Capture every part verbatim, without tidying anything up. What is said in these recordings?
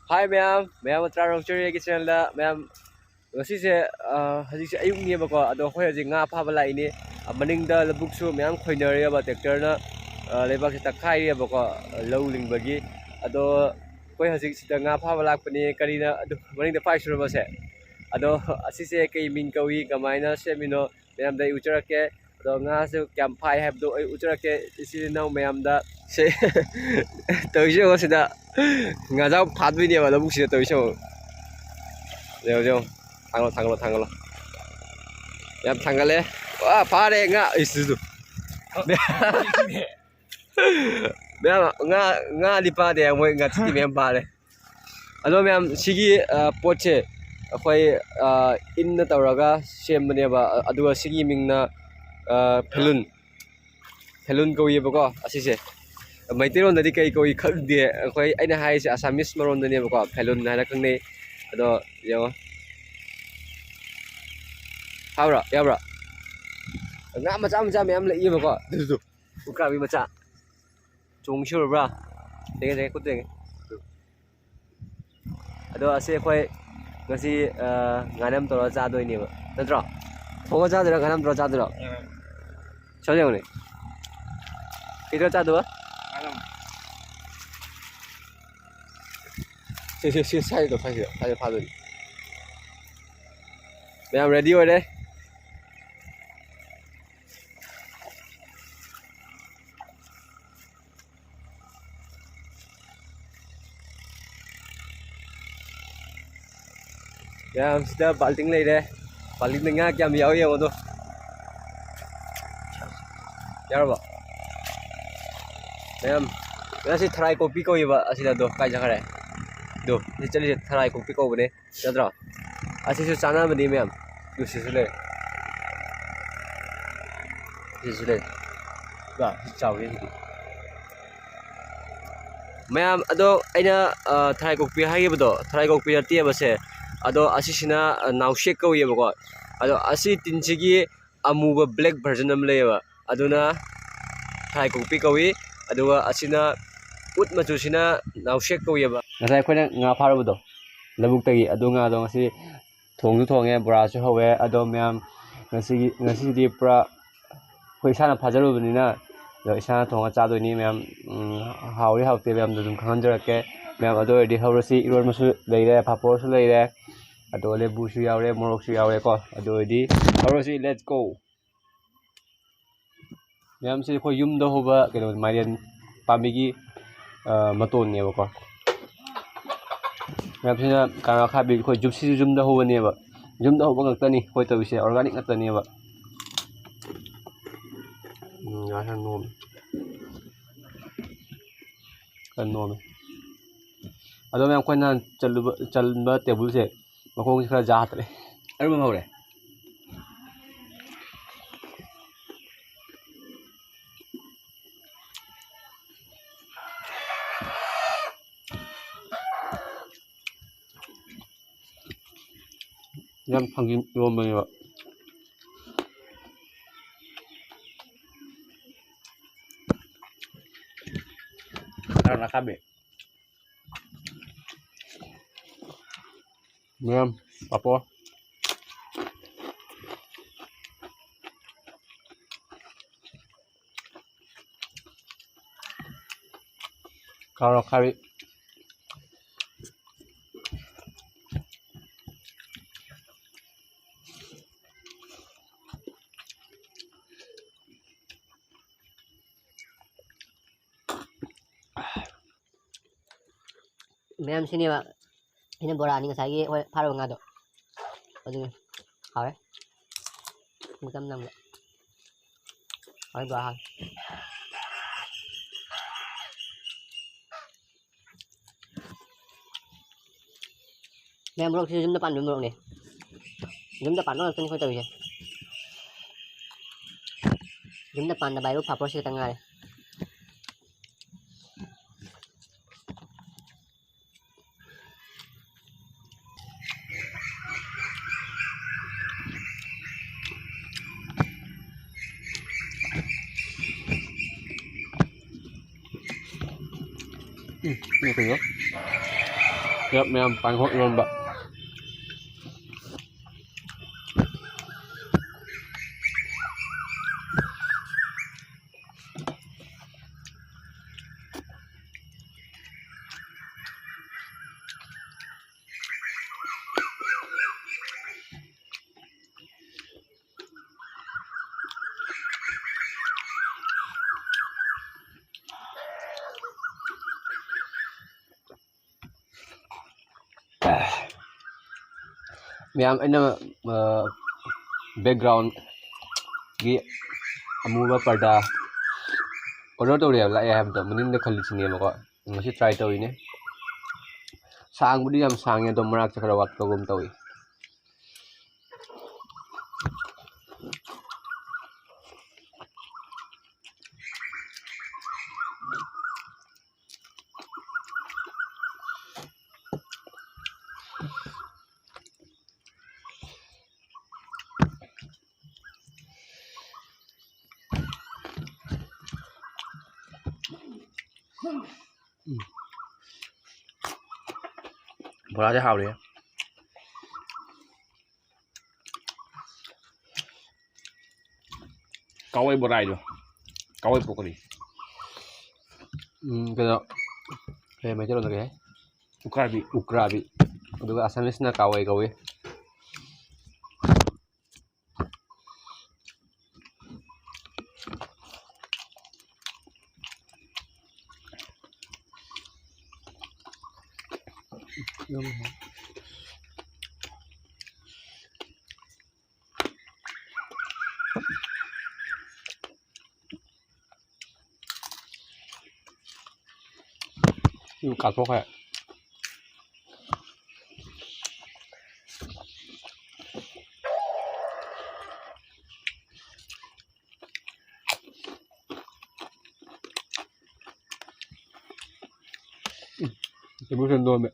ꯍꯥꯏ ꯃꯌꯥꯝ, ꯃꯌꯥꯝ ꯇ꯭ꯔꯥ ꯔꯣꯛꯆꯔꯤꯒꯤ ꯆꯦꯅꯦꯜꯗ ꯃꯌꯥꯝ, ꯉꯁꯤꯁꯦ, ꯑ, ꯍꯧꯖꯤꯛꯁꯦ ꯑꯌꯨꯛꯅꯦꯕꯀꯣ, ꯑꯗꯣ ꯑꯩꯈꯣꯏ ꯍꯧꯖꯤꯛ ꯉꯥ ꯐꯥꯕ ꯂꯥꯛꯏꯅꯦ꯫ ꯑ, ꯃꯅꯤꯡꯗ ꯂꯧꯕꯨꯛꯁꯨ ꯃꯌꯥꯝ ꯈꯣꯏꯅꯔꯦꯕ, ꯇ꯭ꯔꯦꯛꯇꯔꯅ, ꯑ, ꯂꯩꯕꯥꯛꯁꯦ ꯇꯛꯈꯥꯏꯔꯦꯕꯀꯣ, ꯑ, ꯂꯧ ꯂꯤꯡꯕꯒꯤ꯫ ꯑꯗꯣ ꯑꯩꯈꯣꯏ ꯍꯧꯖꯤꯛ ꯁꯤꯗ ꯉꯥ ꯐꯥꯕ ꯂꯥꯛꯄꯅꯦ꯫ ꯀꯔꯤꯅ ꯑꯗꯨ ꯃꯅꯤꯡꯗ ꯐꯥꯏꯁꯨꯔꯕꯁꯦ? ꯑꯗꯣ ꯑꯁꯤꯁꯦ ꯀꯩ ꯃꯤꯡ ꯀꯧꯏ, ꯀꯃꯥꯏꯅ ꯁꯦꯝꯃꯤꯅꯣ, ꯃꯌꯥꯝꯗ ꯑꯩ ꯎꯠꯆꯔꯛꯀꯦ꯫ ꯑꯗꯣ ꯉꯥꯁꯦ ꯀꯌꯥꯝ ꯐꯥꯏ ꯍꯥꯏꯕꯗꯣ ꯑꯩ ꯎꯠꯆꯔꯛꯀꯦ ꯏꯆꯤꯜ ꯏꯅꯥꯎ ꯃꯌꯥꯝꯗ꯫ ꯁꯦ, ꯇꯧꯔꯤꯁꯦ ꯌꯦꯡꯉꯣ ꯁꯤꯗ꯫ ꯉꯥꯖꯥꯎ ꯐꯥꯗꯣꯏꯅꯦꯕ ꯂꯧꯕꯨꯛꯁꯤꯗ ꯇꯧꯔꯤꯁꯦ ꯌꯦꯡꯉꯣ꯫ ꯌꯦꯡꯉꯣ, ꯌꯦꯡꯉꯣ꯫ ꯊꯥꯡꯒꯠꯂꯣ, ꯊꯥꯡꯒꯠꯂꯣ, ꯊꯥꯡꯒꯠꯂꯣ꯫ ꯌꯥꯝ ꯊꯥꯡꯒꯠꯂꯦ꯫ ꯋꯥ, ꯐꯥꯔꯦ ꯉꯥ꯫ ꯏꯁ, ꯇꯨ, ꯇꯨ꯫ ꯃꯌꯥꯝ ꯉꯥ, ꯉꯥꯗꯤ ꯐꯥꯗꯦ, ꯃꯣꯏ ꯉꯥꯆꯤꯛꯇꯤ ꯃꯌꯥꯝ ꯐꯥꯔꯦ꯫ ꯑꯗꯣ ꯃꯌꯥꯝ, ꯁꯤꯒꯤ, ꯑ, ꯄꯣꯠꯁꯦ ꯑꯩꯈꯣꯏ, ꯑ, ꯏꯟꯅ ꯇꯧꯔꯒ ꯁꯦꯝꯕꯅꯦꯕ꯫ ꯑ-, ꯑꯗꯨꯒ ꯁꯤꯒꯤ ꯃꯤꯡꯅ, ꯑ, ꯐꯦꯂꯨꯟ, ꯐꯦꯂꯨꯟ ꯀꯧꯏꯌꯦꯕꯀꯣ ꯑꯁꯤꯁꯦ꯫ ꯃꯩꯇꯩꯂꯣꯟꯗꯗꯤ ꯀꯩ ꯀꯧꯏ ꯈꯪꯗꯦ꯫ ꯑꯩꯈꯣꯏ, ꯑꯩꯅ ꯍꯥꯏꯔꯤꯁꯦ ꯑꯁꯥꯃꯤꯁ ꯃꯔꯣꯟꯗꯅꯦꯕꯀꯣ, ꯐꯦꯂꯨꯟ ꯍꯥꯏꯅ ꯈꯪꯅꯩ꯫ ꯑꯗꯣ ꯌꯦꯡꯉꯣ꯫ ꯐꯥꯕ꯭ꯔꯥ? ꯌꯥꯕ꯭ꯔꯥ? ꯉꯥ ꯃꯆꯥ ꯃꯆꯥ ꯃꯌꯥꯝ ꯂꯩꯌꯦꯕꯀꯣ꯫ ꯑꯗꯨꯁꯨ ꯎꯀꯥꯕꯤ ꯃꯆꯥ꯫ ꯆꯣꯡꯁꯤꯜꯂꯨꯔꯕ꯭ꯔꯥ? ꯌꯦꯡꯒꯦ, ꯌꯦꯡꯒꯦ, ꯈꯨꯠꯇ ꯌꯦꯡꯒꯦ꯫ ꯑꯗꯣ ꯑꯁꯤ ꯑꯩꯈꯣꯏ ꯉꯁꯤ, ꯑ, ꯉꯥꯅꯝ ꯇꯧꯔꯒ ꯆꯥꯗꯣꯏꯅꯦꯕ, ꯅꯠꯇ꯭ꯔꯣ? ꯊꯣꯡꯉ ꯆꯥꯗꯣꯏꯔꯥ, ꯉꯥꯅꯝ ꯇꯧꯔ ꯆꯥꯗꯣꯏꯔꯣ? ꯁꯣꯝꯗ ꯌꯦꯡꯉꯨꯅꯦ꯫ ꯀꯩ ꯇꯧꯔ ꯆꯥꯗꯣꯏꯕ? ꯁꯤ, ꯁꯤ, ꯁꯤ, ꯁ꯭ꯋꯥꯏꯗ, ꯁ꯭ꯋꯥꯏꯁꯤꯗ, ꯁ꯭ꯋꯥꯏꯗ ꯐꯥꯗꯣꯏꯅꯤ꯫ ꯃꯌꯥꯝ ꯔꯦꯗꯤ ꯑꯣꯏꯔꯦ꯫ ꯃꯌꯥꯝ ꯁꯤꯗ ꯕꯥꯜꯇꯤꯡ ꯂꯩꯔꯦ꯫ ꯕꯥꯜꯇꯤꯡꯗ ꯉꯥ ꯀꯌꯥꯝ ꯌꯥꯎꯏ ꯌꯦꯡꯉꯣ ꯑꯗꯣ꯫ ꯌꯥꯎꯔꯕꯣ? ꯃꯌꯥꯝ, ꯉꯁꯤ ꯊꯔꯥꯏ ꯀꯣꯛꯄꯤ ꯀꯧꯏꯕ ꯑꯁꯤꯗ꯫ ꯑꯗꯣ ꯀꯥꯏ ꯆꯠꯈ꯭ꯔꯦ? ꯑꯗꯣ ꯁꯤ ꯆꯠꯂꯤꯁꯦ ꯊꯔꯥꯏ ꯀꯣꯛꯄꯤ ꯀꯧꯕꯅꯦ꯫ ꯅꯠꯇ꯭ꯔꯣ? ꯑꯁꯤꯁꯨ ꯆꯥꯅꯕꯅꯤ ꯃꯌꯥꯝ꯫ ꯇꯨ, ꯁꯤꯁꯨ ꯂꯩ꯫ ꯁꯤꯁꯨ ꯂꯩ꯫ ꯕꯥ, ꯁꯤ ꯆꯥꯎꯔꯦ ꯁꯤꯗꯤ꯫ ꯃꯌꯥꯝ, ꯑꯗꯣ ꯑꯩꯅ, ꯑ, ꯊꯔꯥꯏ ꯀꯣꯛꯄꯤ ꯍꯥꯏꯈꯤꯕꯗꯣ, ꯊꯔꯥꯏ ꯀꯣꯛꯄꯤ ꯅꯠꯇꯦꯕ ꯁꯦ꯫ ꯑꯗꯣ ꯑꯁꯤꯁꯤꯅ, ꯑ, ꯅꯥꯎꯁꯦꯛ ꯀꯧꯏꯌꯦꯕꯀꯣ꯫ ꯑꯗꯣ ꯑꯁꯤ ꯇꯤꯟꯁꯤꯒꯤ ꯑꯃꯨꯕ black version ꯑꯃ ꯂꯩꯌꯦꯕ꯫ ꯑꯗꯨꯅ ꯊꯔꯥꯏ ꯀꯣꯛꯄꯤ ꯀꯧꯏ꯫ ꯑꯗꯨꯒ ꯑꯁꯤꯅ ꯎꯠ ꯃꯆꯨꯁꯤꯅ ꯅꯥꯎꯁꯦꯛ ꯀꯧꯋꯦꯕ꯫ ꯉꯁꯥꯏ ꯑꯩꯈꯣꯏꯅ ꯉꯥ ꯐꯥꯔꯨꯕꯗꯣ ꯂꯧꯕꯨꯛꯇꯒꯤ, ꯑꯗꯨ ꯉꯥꯗꯣ ꯉꯁꯤ ꯊꯣꯡꯁꯨ ꯊꯣꯡꯉꯦ, ꯕꯣꯔꯥꯁꯨ ꯍꯧꯋꯦ꯫ ꯑꯗꯣ ꯃꯌꯥꯝ, ꯉꯁꯤꯒꯤ, ꯉꯁꯤꯗꯤ ꯄꯨꯔꯥ ꯑꯩꯈꯣꯏ ꯏꯁꯥꯅ ꯐꯥꯖꯔꯨꯕꯅꯤꯅ, ꯑꯗꯣ ꯏꯁꯥꯅ ꯊꯣꯡꯉ ꯆꯥꯗꯣꯏꯅꯤ ꯃꯌꯥꯝ꯫ ꯎꯝ, ꯍꯥꯎꯔꯤ ꯍꯥꯎꯇꯦ ꯃꯌꯥꯝꯗꯣ ꯑꯗꯨꯝ ꯈꯪꯍꯟꯖꯔꯛꯀꯦ꯫ ꯃꯌꯥꯝ, ꯑꯗꯨ ꯑꯣꯏꯔꯗꯤ ꯍꯧꯔꯁꯤ꯫ ꯏꯔꯣꯟꯕꯁꯨ ꯂꯩꯔꯦ, ꯄꯥꯐꯣꯔꯁꯨ ꯂꯩꯔꯦ, ꯑꯗꯣ ꯂꯦꯕꯨꯁꯨ ꯌꯥꯎꯔꯦ, ꯃꯣꯔꯣꯛꯁꯨ ꯌꯥꯎꯔꯦꯀꯣ꯫ ꯑꯗꯨ ꯑꯣꯏꯔꯗꯤ ꯍꯧꯔꯁꯤ, let's go꯫ ꯃꯌꯥꯝꯁꯦ ꯑꯩꯈꯣꯏ ꯌꯨꯝꯗ ꯍꯧꯕ ꯀꯩꯅꯣ, ꯃꯥꯏꯔꯦꯟ ꯄꯥꯝꯕꯤꯒꯤ, ꯑ, ꯃꯇꯣꯟꯅꯦꯕꯀꯣ꯫ ꯃꯌꯥꯝꯁꯤꯅ ꯀꯥꯔꯣꯠ ꯑꯈꯥꯕꯤ, ꯑꯩꯈꯣꯏ ꯌꯨꯝꯁꯤꯁꯨ ꯌꯨꯝꯗ ꯍꯧꯕꯅꯦꯕ꯫ ꯌꯨꯝꯗ ꯍꯧꯕ ꯉꯥꯛꯇꯅꯤ ꯑꯩꯈꯣꯏ ꯇꯧꯔꯤꯁꯦ, organic ꯉꯥꯛꯇꯅꯦꯕ꯫ ꯎꯝ, ꯌꯥꯝ ꯅꯣꯝꯃꯦ꯫ ꯈꯔ ꯅꯣꯝꯃꯦ꯫ ꯑꯗꯣ ꯃꯌꯥꯝ, ꯑꯩꯈꯣꯏꯅ ꯆꯜꯂꯨꯕ, ꯆꯟꯕ ꯇꯦꯕꯜꯁꯦ ꯃꯈꯣꯡꯁꯦ ꯈꯔ ꯌꯥꯗ꯭ꯔꯦ꯫ ꯑꯔꯨꯝꯕ ꯍꯧꯔꯦ꯫ ꯌꯥꯝ ꯊꯥꯡꯖꯤꯡ ꯏꯔꯣꯝꯕꯅꯦꯕ꯫ ꯀꯥꯔꯣꯠ ꯑꯈꯥꯕꯤ꯫ ꯃꯌꯥꯝ, ꯄꯥꯐꯣꯔ꯫ ꯀꯥꯔꯣꯠ ꯑꯈꯥꯕꯤ꯫ ꯃꯌꯥꯝ, ꯁꯤꯅꯦꯕ ꯑꯩꯅ ꯕꯣꯔꯥꯅꯤ ꯉꯁꯥꯏꯒꯤ ꯑꯩꯈꯣꯏ ꯐꯥꯔꯨꯕ ꯉꯥꯗꯣ꯫ ꯑꯗꯨꯅꯤ꯫ ꯍꯥꯎꯔꯦ꯫ ꯃꯇꯝ ꯅꯪꯕ꯫ ꯍꯥꯎꯔꯦ ꯕꯣꯔꯥ, ꯍꯥꯎꯔꯦ꯫ ꯃꯌꯥꯝ, ꯃꯣꯔꯣꯛꯁꯤꯁꯨ ꯌꯨꯝꯗ ꯄꯥꯟꯕ ꯃꯣꯔꯣꯛꯅꯦ꯫ ꯌꯨꯝꯗ ꯄꯥꯟꯕ ꯉꯥꯛꯇꯅꯤ ꯑꯩꯈꯣꯏ ꯇꯧꯔꯤꯁꯦ꯫ ꯌꯨꯝꯗ ꯄꯥꯟꯗꯕ ꯍꯥꯏꯕꯨ ꯄꯥꯐꯣꯔꯁꯤ ꯈꯛꯇ ꯉꯥꯏꯔꯦ꯫ ꯎꯝ, ꯁꯤ ꯀꯩꯅꯣ? ꯌꯥꯝ ꯃꯌꯥꯝ ꯄꯥꯡꯈꯣꯛ ꯏꯔꯣꯟꯕ꯫ ꯃꯌꯥꯝ, ꯑꯩꯅ, ꯑ, backgroundꯒꯤ ꯑꯃꯨꯕ ꯄꯔꯗꯥ order ꯇꯧꯔꯦ ꯍꯥꯏꯕ, ꯂꯥꯛꯑꯦ ꯍꯥꯏꯕꯗꯣ ꯃꯅꯤꯡꯗ ꯈꯜꯂꯤꯁꯤꯅꯦꯕꯀꯣ꯫ ꯉꯁꯤ try ꯇꯧꯔꯤꯅꯦ꯫ ꯁꯥꯡꯕꯨꯗꯤ ꯌꯥꯝ ꯁꯥꯡꯉꯦ, ꯑꯗꯣ ꯃꯔꯛꯇ ꯈꯔ ꯋꯥꯠꯄꯒꯨꯝ ꯇꯧꯏ꯫ ꯎꯝ꯫ ꯕꯣꯔꯥꯁꯦ ꯍꯥꯎꯔꯦ꯫ ꯀꯥꯋꯩ ꯕꯣꯔꯥꯏꯗꯣ, ꯀꯥꯋꯩ ꯄꯣꯀꯣꯔꯤ꯫ ꯎꯝ, ꯀꯩꯅꯣ, ꯀꯩ ꯃꯩꯇꯩꯂꯣꯟꯗ ꯀꯩ ꯍꯥꯏ? ꯎꯀ꯭ꯔꯥꯕꯤ꯫ ꯎꯀ꯭ꯔꯥꯕꯤ꯫ ꯑꯗꯨꯒ Assameseꯅ ꯀꯥꯋꯩ ꯀꯧꯏ꯫ ꯁꯤꯕꯨ ꯀꯥꯊꯣꯛꯈ꯭ꯔꯦ꯫ ꯎꯝ, ꯁꯤꯕꯨ ꯁꯦꯡꯗꯣꯛꯑꯝꯃꯦ꯫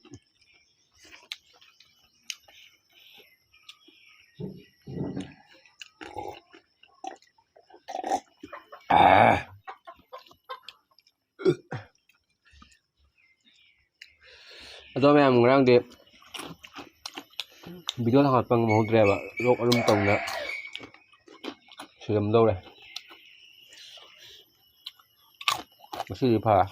ꯑꯥ꯫ ꯑꯗꯣ ꯃꯌꯥꯝ, ꯉꯔꯥꯡꯗꯤ ꯚꯤꯗꯤꯑꯣ ꯊꯥꯒꯠꯄ ꯉꯝꯍꯧꯗ꯭ꯔꯦꯕ, ꯂꯣꯛ ꯑꯗꯨꯝ ꯇꯧꯅ ꯁꯤꯔꯝꯗꯧꯔꯦ꯫ ꯉꯁꯤꯗꯤ ꯐꯔꯦ꯫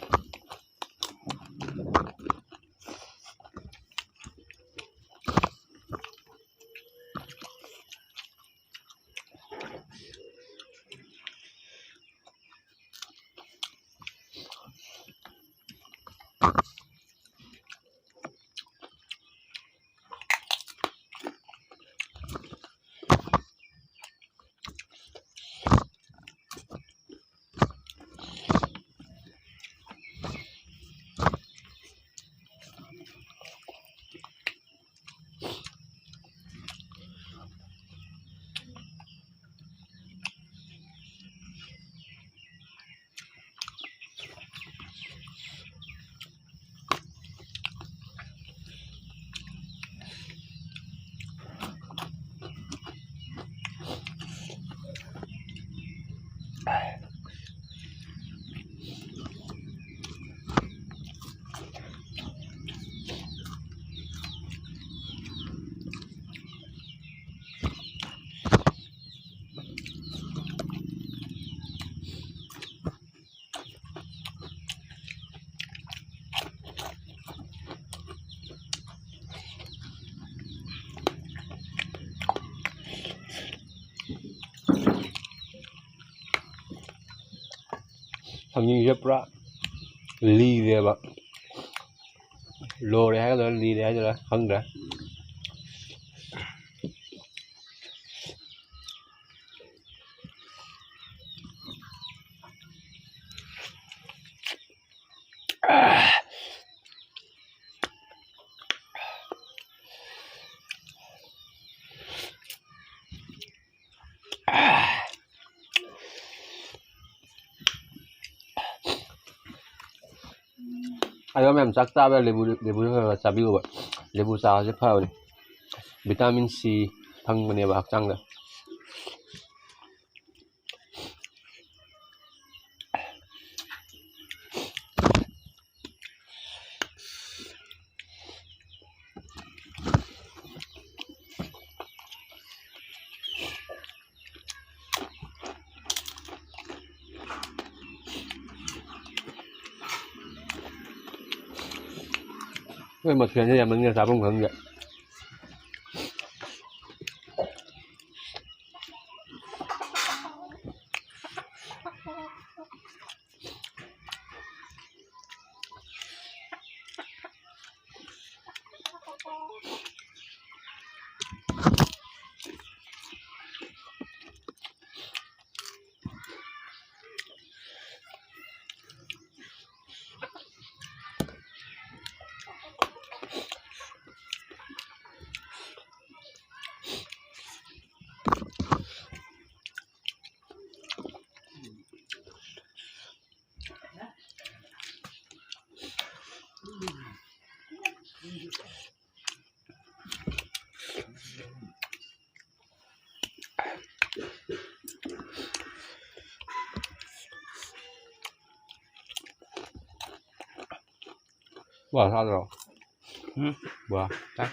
ꯊꯥꯡꯖꯤꯡꯁꯦ ꯄꯨꯔꯥ ꯂꯤꯔꯦꯕ꯫ ꯂꯣꯔꯦ ꯍꯥꯏꯒꯗ꯭ꯔꯥ, ꯂꯤꯔꯦ ꯍꯥꯏꯒꯗ꯭ꯔꯥ, ꯈꯪꯗ꯭ꯔꯦ꯫ ꯑꯗꯣ ꯃꯌꯥꯝ, ꯆꯥꯛ ꯆꯥꯕ ꯂꯦꯕꯨ, ꯂꯦꯕꯨ ꯈꯔ ꯈꯔ ꯆꯥꯕꯤꯌꯣꯕ꯫ ꯂꯦꯕꯨ ꯆꯥꯕꯁꯦ ꯐꯕꯅꯤ, vitamin C ꯐꯪꯕꯅꯦꯕ ꯍꯛꯆꯥꯡꯗ꯫ ꯑꯩꯈꯣꯏ ꯃꯊꯦꯜꯁꯦ ꯌꯥꯝꯃꯟꯒ꯭ꯔꯦ ꯆꯥꯐꯝ ꯈꯪꯗꯦ꯫ ꯕꯣꯔꯥ ꯆꯥꯗ꯭ꯔꯣ? ꯎꯝ? ꯕꯣꯔꯥ ꯆꯥꯏ꯫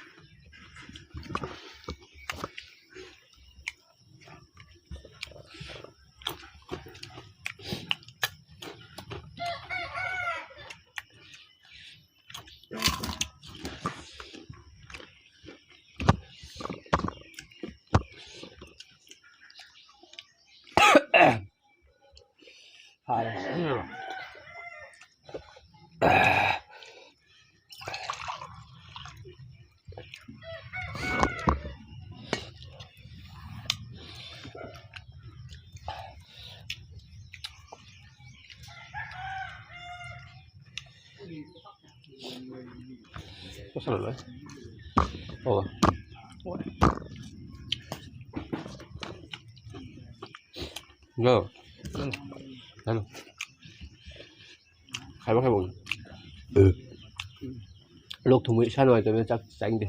ꯐꯔꯦ꯫ ꯆꯥꯁꯜꯂꯣ ꯂꯣꯏ꯫ ꯑꯣ꯫ ꯌꯥ꯫ ꯍꯜꯂꯣ꯫ ꯈꯥꯏꯕ ꯈꯥꯏꯕ꯫ ꯂꯣꯛ ꯊꯨꯡꯕ ꯏꯁꯥ ꯅꯨꯡꯉꯥꯏꯇꯕꯅꯤꯅ ꯆꯥꯛ ꯆꯥꯅꯤꯡꯗꯦ꯫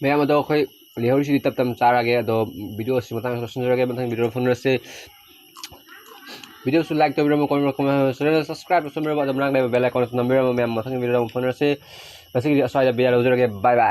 ꯃꯌꯥꯝ ꯑꯗꯣ ꯑꯩꯈꯣꯏ ꯂꯩꯍꯧꯔꯤꯁꯤꯗꯤ ꯇꯞ ꯇꯞꯅ ꯆꯥꯔꯒꯦ꯫ ꯑꯗꯣ video ꯁꯤ ꯃꯇꯥꯡ ꯂꯣꯏꯁꯤꯟꯖꯔꯒꯦ꯫ ꯃꯊꯪ video ꯐꯪꯅꯔꯁꯤ꯫ Video ꯁꯨ like ꯇꯧꯕꯤꯔꯝꯃꯨ, comment, comment, channel subscribe ꯇꯧꯁꯟꯕꯤꯔꯝꯃꯨ, ꯑꯗꯨꯝ ꯃꯅꯥꯛ ꯂꯩꯕ bell icon ꯁꯨ ꯅꯝꯕꯤꯔꯝꯃꯨ꯫ ꯃꯌꯥꯝ ꯃꯊꯪꯒꯤ video ꯗ ꯑꯃꯨꯛ ꯐꯪꯅꯔꯁꯤ꯫ ꯉꯁꯤꯒꯤꯗꯤ ꯑꯁ꯭ꯋꯥꯏꯗ ꯕꯤꯗꯥꯏ ꯂꯧꯖꯔꯒꯦ꯫ Bye bye꯫